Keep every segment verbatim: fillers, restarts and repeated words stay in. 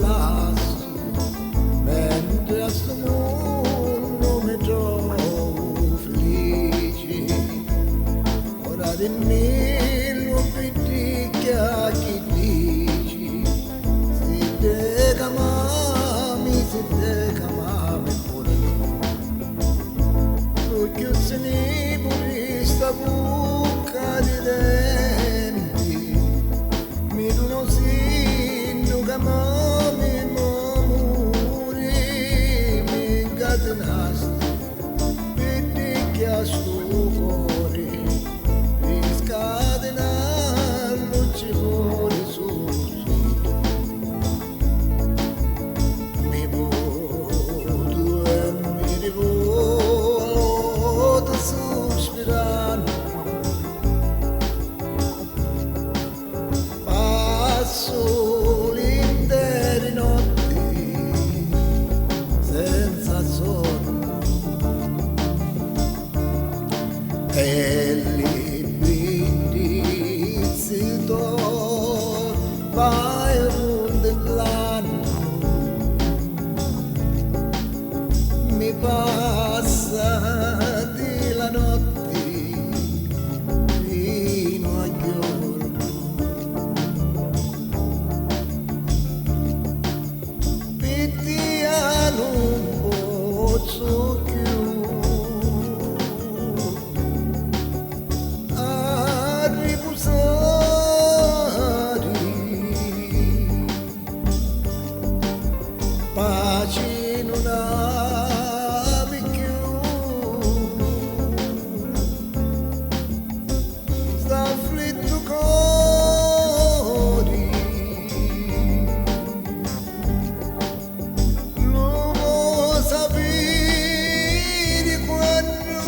passu, mentri a stu munnu mi trovu filici. Ora dimmillu, piddicchia, chi dici? Si deca mami, si deca mami puru no. Tu chiù si nipu di sta bucca di denti, mi duna u sinnu ca mami mo muri, mi ncatinasti. Piddicchia stu cori, pi scatinallu ci voli sulu sulu tu. Mi votu e mi rivotu suspirannu. Passu l'interi notti senza sonnu e li biddizzi to vai runtillannu. Mi passa di la notti finu a jornu. Pi tia nun pozzu cchiù arripusari. Paci nun havi cchiù st'afflittu cori. Lu vo' sapiri quannu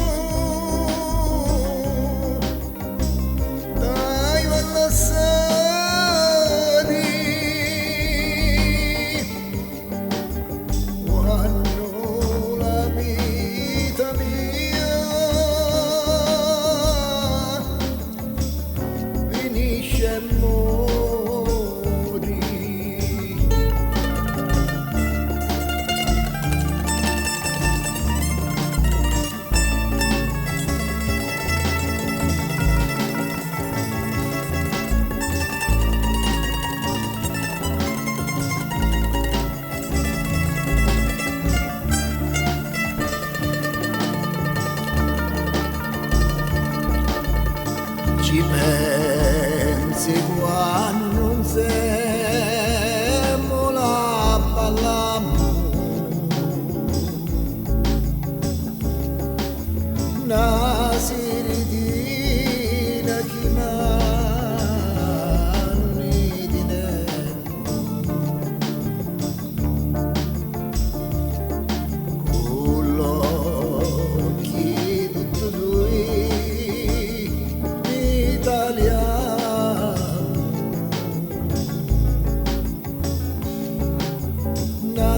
t'haiu a lassari, quannu la vita mia finisci e mori. Ci pensi quannu nsemmula ballammu na siritina chi manu ni tinemu. Cu l'occhi tutti dui ni taliamu na